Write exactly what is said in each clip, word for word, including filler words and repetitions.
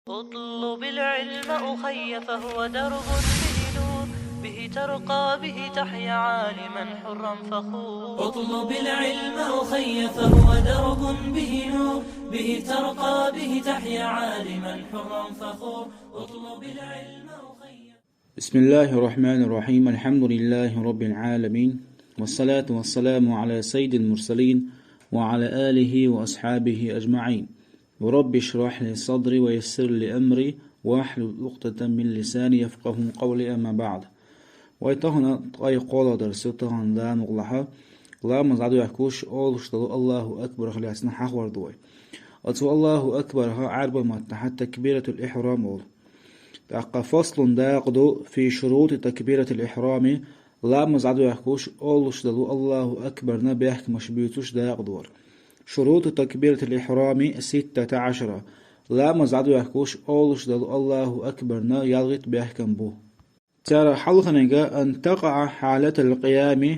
اطلب العلم أخي فهو درب به نور، به ترقى به تحيا عالما حرا فخور. اطلب العلم أخي فهو درب به نور، به ترقى به تحيا عالما حرا فخور. اطلب العلم أخي. بسم الله الرحمن الرحيم. الحمد لله رب العالمين، والصلاة والسلام على سيد المرسلين وعلى آله وأصحابه أجمعين. ورب اشرح لي صدري ويسر لي أمري واحلل عقدة من لساني يفقهوا قولي، أما بعد. Вай тахана ткъаь кхоалагӀа дарс я, тахана Дала мукъалахь, ламаз дӀадоахкаш оалаш дола Аллаху Акбарах лаьцна хьахор ду вай. Оцу Аллаху Акбарах Ӏарбойн маттахь такбиратул ихьрам олу. ТӀаккха фаслун дакъа ду фи шурути такбиратил ихьрами, ламаз дӀадоахкаш оалаш долу Аллаху Акбарна бехкамаш буьйцуш дакъа ду хӀара. Шуруту такбиратил ихьрами ситтата Ӏашара. Ламаз дӀадоахкаш оалаш долу Аллаху Акбарна ялхитта бехкам бу. Царах хьалханиг ан такъаӀа хьалатал къиями,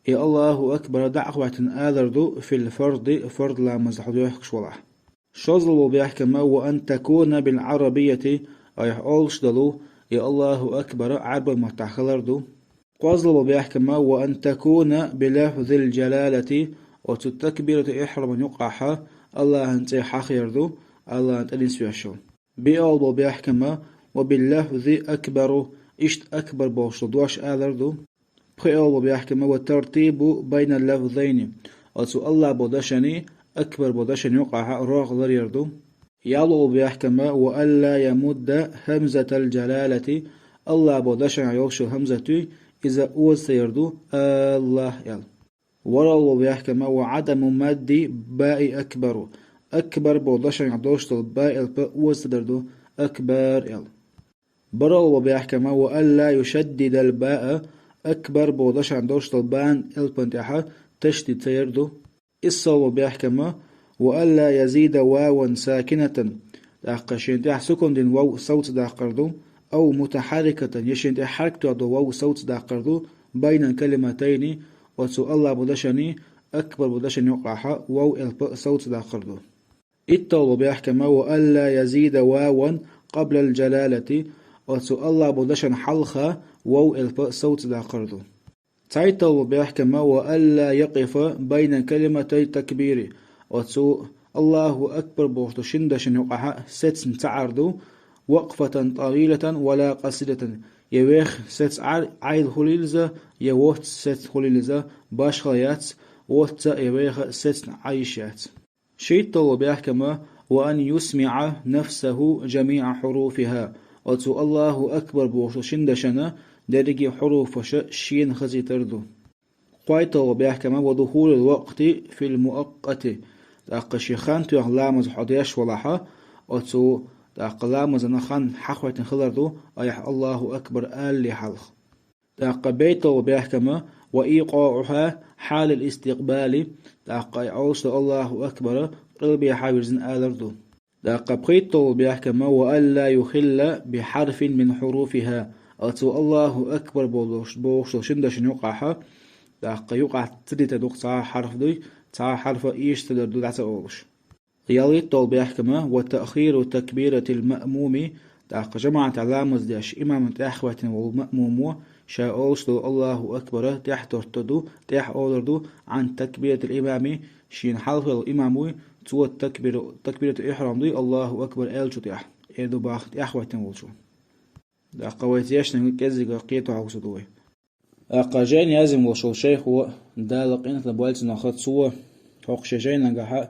и Аллаху Акбар дӀа а хӀоьттина алар ду, фил фарди, фард ламаз хьо доьхкаш валахь. ШозлагӀа бехкам ва ан такуна бил Ӏарабияти, айхьа оалаш долу и Аллаху Акбар Ӏарбойн маттахь хилар ду. КхозлагӀа бехкам ва ан такуна би лафзил джалалати, оцу такбирату ихьраман юкъахь Аллахьан цӀе хьахаяр ду, Аллахьан тӀе нисвеш йолу. БиолгӀа бехкам ва би лафзи акбару, иштта акбар бохуш дош алар ду. ПхоьалгӀа бехкам ва тартибу байна лафзайни. Оцу Аллах бо дашани, акбар бо дашан юкъахь рогӀ ларъяр ду. ЯлхолгӀа бехкам ва алла ямудда хӀамзатал джалалати. Аллах бо дашан йолуш йолу хӀамзат ю, иза оза ца яр ду, Аллах аьлла. ВорхӀалгӀа бехкам ва Ӏадаму мадди баи акбару. Акбар бо дашан долуш долу ба элп оза ца дар ду, акбар аьлла. БархӀалгӀа бехкам ва алла юшаддидал баа, акбар бо дашан долуш долу бан элпан тӀехь ташдид ца яр ду. ИссалгӀа бехкам ва алла язида ваван сакинатан, тӀаккха шен тӀехь сукун дина вав сов ца даккхар ду, ав мутахьаррикатан, я шен тӀехь хьаракат долу вав сов ца даккхар ду, байна калиматайни, оцу Аллах бо дашани, акбар бо дашан юкъахь вав элп сов ца даккхар ду. ИтталгӀа бехкам ва алла язида ваван къаблал джалалати, оцу Аллах бо дашан хьалха вав элп сов ца даккхар ду. ЦхьайтталгӀа бехкам ва алла якъифа байна калиматай такбири, оцу Аллаху акбар бохуш долу шина дашан юкъахь сецна ца Ӏар ду, вакъфатан тӀавилатан вала къасиратан, я веха сецна Ӏар Ӏайла хуьлийла иза, я воцца сецна хуьлийла иза, башхалла яц, воцца я веха сецна Ӏан йиш яц. ШийтталгӀа бехкам ва ан юсмиӀа нафсаху жамиӀа хьуруфиха, оцу Аллаху акбар бохуш долу шина дашана дерриге хьуруфаш шена хазийтар ду. КхойтталгӀа бехкам ва духулул вакъти фил муаккъати, тӀаккха шен хан тоьхна ламаз хьо деш валахь, оцу тӀаккха ламазан хан хьахӀоьттина хилар ду, айхьа Аллаху акбар алале хьалха. ТӀаккха бетталгӀа бехкам ва икъаӀуха хьалал истикъбали, тӀаккха и оалаш долу Аллаху акбар къилбехьа вирзина алар ду. ТӀаккха пхийтталгӀа бехкам ва алла юхилла би хьарфин мин хьуруфиха, оцу Аллаху акбар бохуш долу шина дашан юкъахь, тӀаккха юкъахь ца дитар ду-кх цхьа а хьарф дуй, цхьа а хьарф эшаш ца дар ду дӀа ца олуш. ЯлхитталгӀа бехкам ва таъхиру такбиратил маъмуми, тӀаккха жамаӀатехь ламаз деш имамна тӀаьхьахӀоьттина волу маъмумо ша оалаш долу Аллаху акбар тӀаьхьатортар ду, тӀаьхьа олар ду, Ӏан такбиратил имами, шена хьалха йолу имам вуй, цо такбир-, такбиратул ихьрам дуй Аллаху акбар аьллачул тӀаьхьа, эр ду боху тӀаьхьахӀоьттина волчо. ТӀаккха вай тешнарг кӀеззига кхетахь хьовсур ду вай. ТӀаккха жайна яздина волуш волу шайхо, Дала къинхетам бойла цунах, цо хӀокху шен жайнагахь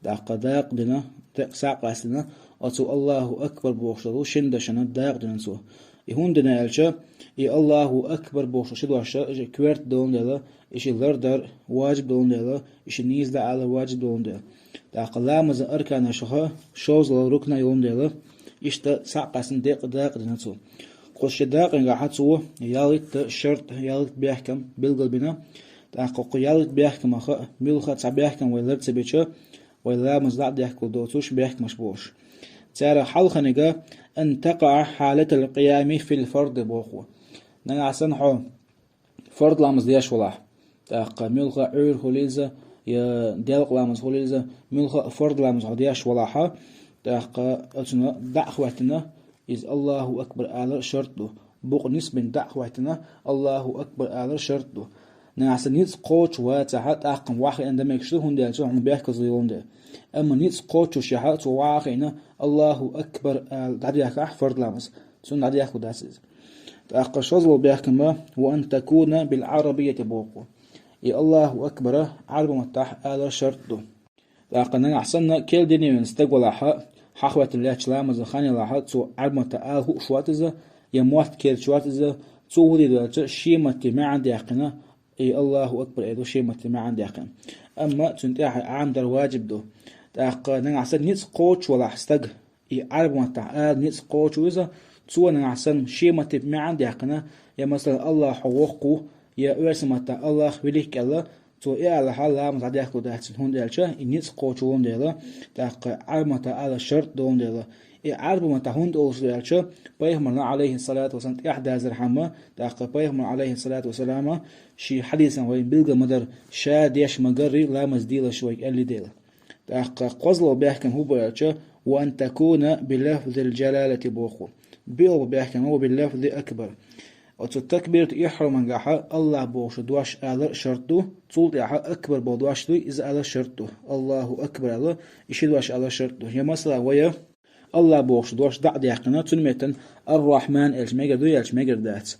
тӀаккха дакъа дина, декъ схьа а къастина, оцу Аллаху акбар бохуш долу шина дашана дакъа дина цо. И хӀунда дина аьлча, и Аллаху акбар бохуш долу ши дош коьрта долун дела, и ши лардар важиб долун дела, и ши нийса дӀаала важиб долун дела. ТӀаккха ламазан арканашха шозлагӀа рукна йолун дела, иштта схьа а къастина декъа дакъа дина цо. Кху ши дакъангахь цо ялхитта шарт, ялхитта бехкам билгалбина. ТӀаккха кху ялхитта бехкамах муьлхха а цхьа бехкам вай лар ца бича, вай ламаз дӀа а дехкал доцуш бехкамаш болуш. Царах хьалханиг ан такъаӀа хьалатал къиями фил фарди боху. Нагахь санна хьо фард ламаз деш валахь, тӀаккха муьлхха а Ӏуьйра хуьлийла иза, я делкъа ламаз хуьлийла иза, муьлхха а фард ламаз хьо деш валахь, ТӀаккха оцунах дӀа а хӀоьттина, иза «Аллаху акбар» алар шарт ду. Букъ нисбина дӀа а хӀоьттина, «Аллаху акбар» алар шарт ду. Нагахь санна ницкъ кхочуш вацахь, тӀаккха вахиъна дан мегаш ду, хӀунда аьлча хьуна бехказло йолун де. Амма ницкъ кхочушехь, цо вахиъна, «Аллаху акбар» ала дӀадехахь, фарз ламаз, цунна дӀадехка дац иза. ТӀаккха шозлагӀа бехкам ба: «Ва ан такуна бил Ӏарабиййати», боху. И «Аллаху акбар» Ӏарбий маттахь алар шарт ду. ТӀаккха нагахь санна кел динан стаг валахь, хьахветтал лаьтташ ламаза хан ялахь, цо Ӏарбий маттахь ала хууш вац иза, я мотт кхоьручу вац иза, цо хӀун дийр ду аьлча, шен матте маьӀна даьккхина, и «Аллаху акбар» эр ду шен матте маьӀна даьккхина. Амма цунна тӀаьхьа Ӏамадар ваджиб ду. ТӀаккха нагахь санна ницкъ кхочуш валахь стаг, и Ӏарбий маттахь ала ницкъ кхочуш ву иза, цо нагахь санна шен матте маьӀна даьккхина, я, масалан, «Аллах хьо воккха ву», я оьрсийн маттахь «Аллах велик» аьлла, цо и алахь, ламаз дӀадехка дац, хӀунда аьлча и ницкъ кхочуш волун дела, тӀаккха Ӏарбий маттахь ала шарт долун дела. И Ӏарбий маттахь хӀунда олуш ду аьлча, пайхамарна, Ӏалайхи салату вассалам, тӀаьхьа дазар хӀама, тӀаккха пайхамар, Ӏалайхи салату вассалама, шен хьадисан вайна билгал ма дарра, ша деш ма гарра ламаз делаш вайга аьлли дела. ТӀаккха кхозлагӀа бехкам хӀун бу аьлча, «Ва ан такуна би лафзил джалалати», боху. БиолгӀа бехкам ва «би лафзи акбар». Оцу такбирату ихьрамагахь «Аллах» бохуш дош алар шарт ду, цул тӀаьхьа «акбар» боху дош дуй, иза алар шарт ду. «Аллаху акбар» аьлла, и ши дош алар шарт ду. Я, масала, вай «Аллах» бохуш дош дӀа а даьккхина, цуьнан меттана «Ар-Рахьман» аьлча мегар дуй, аьлча мегар дац.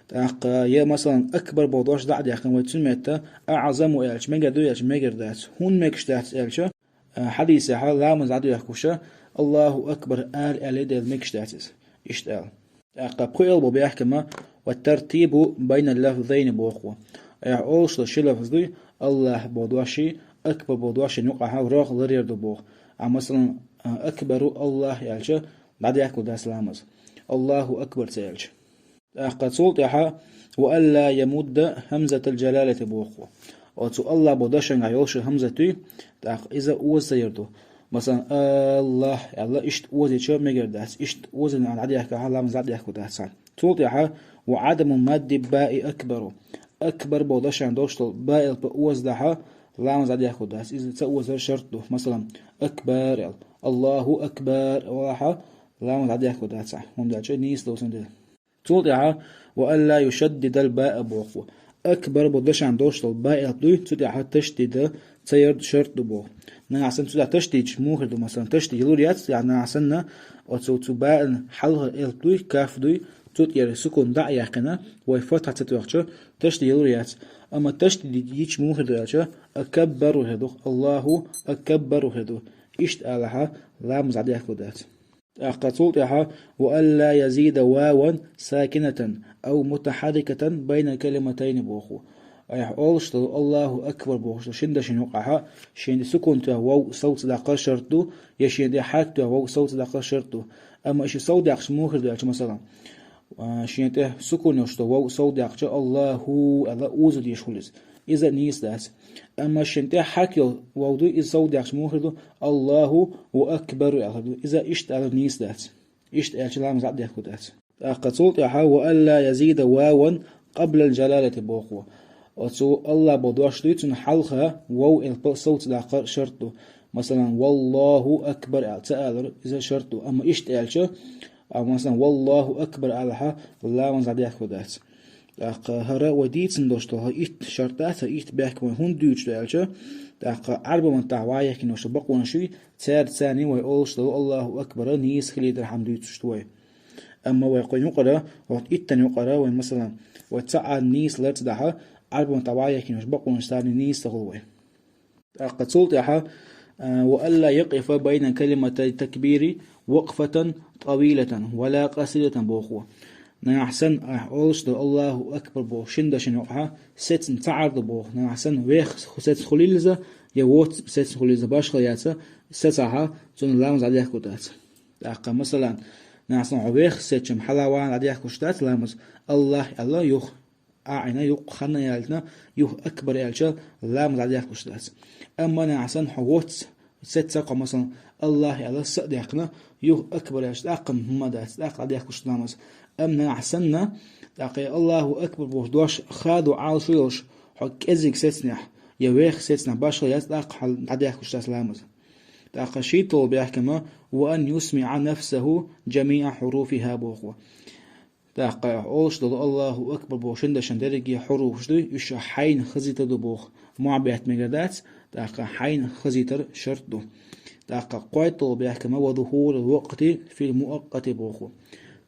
ТӀаккха, я, масалан, «Акбар» боху дош дӀа а даьккхина, вай цуьнан метта «АӀзаму» аьлча мегар дуй, аьлча мегар дац. ХӀунда мегаш дац аьлча, а, хьадисехь ламаз дӀадоьхкуш, «Аллаху акбар» ала аьлла дела мегаш дац иза. Иштта аьлла. ТӀаккха пхоьалгӀа бу бехкам: «Ва тартибу байна лафзайни», боху. Айхьа олуш долу ши лафз дуй, «Аллах» боху доший, «Акбар» боху дошийн юкъахь рогӀ ларъяр ду боху. А, масалан, а, «Акбару Аллах» аьлча, дӀадехка дац ламаз. «Аллаху акбар» ца аьлча. ТӀаккха цул тӀаьхьа: «Ва алла ямудда хӀамзатал джалалати», боху. Оцу «Аллах» боху дашенгахь йолуш хӀамзат дуй, тӀаккха иза оза ца яр ду. Масалан, «Аллах» аьлла, иштта озийча мегар дац, иштта озийна дӀадехкахь, ламаз дӀадехка дац цхьаьна. Цул тӀаьхьа: «Ва Ӏадаму мадди баи акбару». «Акбар» боху дашенгахь долуш долу ба элп озадахь, ламаз дӀадехка дац. Иза ца озар шарт ду. Масалан, «Акбар» аьлла, «Аллаху акбар» олахь, ламаз дӀадехка дац цхьаьна, хӀунда аьлча нийса долу цуьнан дела. Цул тӀаьхьа: «Ва алла юшаддидал баа», боху. «Акбар» боху дашенгахь долуш долу ба элп дуй, цу тӀаьхьа ташдид ца яр шарт ду боху. Нагахь санна цу тӀехь ташдид муха хир ду, масалан, ташдид ялур яц, я нагахь санна оцу, цу баан хьалха элп дуй, каф дуй, цу тӀера сукун дӀа а яьккхина, вай фатхьа ца тоьхча, ташдид ялур яц. Амма ташдид йича муха хир ду аьлча, «Акаббару» хир ду, «Аллаху акаббару» хир ду. Иштта алахь, ламаз дӀадехка дац. ТӀаккха цул тӀаьхьа: «Ва алла язида ваван сакинатан ау мутахьаррикатан байна калиматайни», боху. Айхьа олуш долу «Аллаху акбар» бохуш долу шина дашна юкъахь шен тӀе сукун тоьхна вов сов ца даккхар шарт ду, я шен тӀе хьарк тоьхна вов сов ца даккхар шарт ду. Амма и ши сов даьккхича муха хир ду аьлча, масалан, а, шен тӀе сукун йолуш долу вов сов даьккхича, «Аллаху» аьлла, озо дезаш хуьлу иза. Иза а нийса дац. Амма шен тӀе хьарк йолу вов дуй, иза сов даьккхича муха хир ду, «Аллаху ва акбару» аьлла хир ду. Иза иштта алар нийса дац. Иштта аьлча, ламаз дӀадехка дац. ТӀаккха цул тӀаьхьа: «Ва алла язида ваван къаблал джалалати», боху. Оцу «Аллах» боху дош дуй, цунна хьалха вов элп сов ца даккхар шарт ду. Масалан, «Валлаху акбар» аьлла ца алар, иза шарт ду. Амма иштта аьлча, а, масалан, «Валлаху акбар» алахь, ламаз дӀадехка дац. ТӀаккха хӀара вай дийцина долуш долу хӀара итт шарт дац, хӀара итт бехкам вай хӀунда дуьйцуш ду аьлча, тӀаккха Ӏарбий маттахь вай яхкина йолуш бакъонаш юй, цаьрца царний вай олуш долу «Аллаху акбар» нийса хилийдархьама дуьйцуш ду вай. Амма вай кху юкъара, хӀокху иттан юкъара вай, масалан, вай цхьа а нийса лар ца дахь, Ӏарбий маттахь вай яхкина йолуш бакъонаш царний нийса ца хуьлу вай. ТӀаккха цул тӀаьхьа, а, «Ва алла якъифа байна калиматай такбири вакъфатан тӀавилатан ва ла къасиратан», боху. Нагахь санна, ахь олуш долу «Аллаху акбар» боху шина дашна юкъахь сецна ца Ӏар ду боху. Нагахь санна вехха сецна хуьлийла иза, я воцца сецна хуьлийла иза, башхалла яц, сецахь, цунна ламаз дӀадехка дац. ТӀаккха, масалан, нагахь санна хьо вехха сецча-м хьала-вала дӀадехкуш дац ламаз, «Аллах» аьлла юха а Ӏина, юха хан а яьллина, юха «Акбар» аьлча, ламаз дӀадехкуш дац. Амма нагахь санна хьо воцца сецна хьо, масалан, «Аллах» аьлла са а даьккхина, юха «Акбар» аьлча, тӀаккха-м хӀумма дац, тӀаккха дӀадехкуш ду ламаз. Амма нагахь санна, тӀаккха и «Аллаху акбар» боху дош хадо Ӏалашо йолуш, хьо кӀезиг сецнехь, я вехха сецнехь башхалла яц, тӀаккха хьал дӀадехкуш дац ламаз. ТӀаккха шийтталгӀа бехкам: «وأن يسمع نفسه جميع حروفها», боху. ТӀаккха олуш долу «Аллаху акбар» боху шина дешан дерриге хьуруфаш дуй, уьш хьайна хазийтар ду боху. Мохь бетта мегар дац, тӀаккха хьайна хазийтар шарт ду. ТӀаккха кхойтталгӀа бехкам: «وظهور الوقت في المؤقت», боху.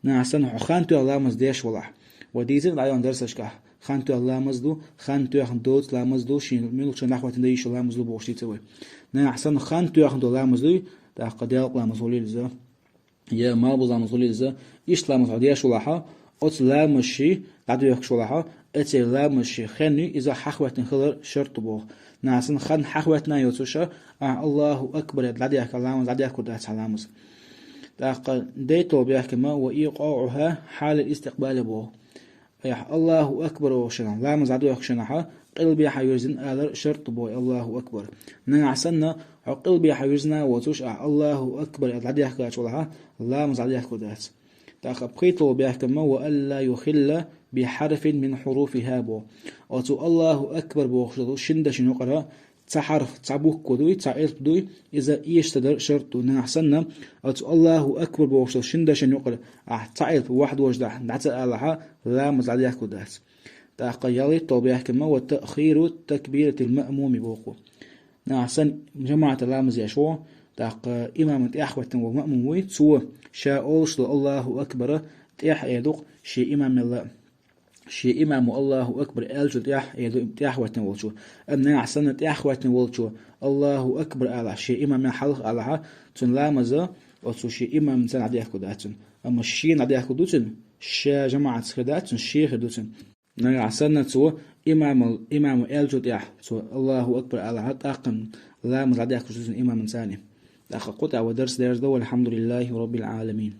Нагахь санна хьо хан тоьхна ламаз деш валахь. Вай дийцира дӀаяханчу дарсашкахь. Хан тоьхна ламаз ду, хан тоьхна доцу ламаз ду, шен муьлххачу нахватан дан йиш йолу ламаз ду бохуш дийцира вай. Нагахь санна хан тоьхна долу ламаз дуй, тӀаккха делкъа ламаз хуьлийла иза, я малхбуза ламаз хуьлийла иза, иштта ламаз хьо деш валахь, оцу ламазан ши дӀадоьхкуш валахь, оцу ламазан ши хан иза хьахветтина хилар шарт ду боху. Нагахь санна хан хьахветтина йоцуш, ахь «Аллаху акбар» аьлла дӀадехка ламаз дӀадехкур дац хьан ламаз. ТӀаккха дейтталгӀа бехкам: «وإيقاعها حال الاستقبال», боху. Ахь «Аллаху акбар» олуш шена, ламаз дӀадоьхкуш шена, къилбехьа вирзина алар шарт ду боху «Аллаху акбар». Нагахь санна хьо къилбехьа вирзина а воцуш, ахь «Аллаху акбар» аьлла дӀадехкачу валахь, ламаз дӀадехкур дац. ТӀаккха пхийтталгӀа бехкам: «وألا يخل بحرف من حروفها», боху. Оцу «Аллаху акбар» бохуш долу шина дешан юкъара цхьа хьарф, цхьа буква дуй, цхьа элп дуй, иза эшаш ца дар шарт ду. Нагахь санна оцу «Аллаху акбар» бохуш долу шина дешан юкъара ахь цхьа элп ваьхьа дождахь дӀа ца алахь, ламаз дӀадехкур дац. ТӀаккха ялхитталгӀа бехкам: «وتأخير تكبيرة المأموم», боху. Нагахь санна жамаӀатан ламаз еш ву, тӀаккха имаман тӀаьхьахӀоьттина волу маъмум вуй, цо ша олуш долу «Аллаху акбар» тӀаьхьа эр ду-кх шен имамел а. Шен имамо «Аллаху акбар» аьллачул тӀаьхьа эр ду тӀаьхьахӀоьттина волчо. Амма нагахь санна тӀаьхьахӀоьттина волчо «Аллаху акбар» алахь, шен имамел хьалха алахь, цуьнан ламаз оцу шен имамца дӀадехкур дац цуьнан. Амма шена дӀадехкур ду цуьнан, ша жамаӀатца хир дац цуьнан, шен хир ду цуьнан. Нагахь санна цо имамал, имамо аьллачул тӀаьхьа цо «Аллаху акбар» алахь, тӀаккха ламаз дӀадехкуш ду цуьнан имаманца. ТӀаккха кху тӀехь вай дарс дерзадо, валхьамдулиллахи роббил Ӏаламин.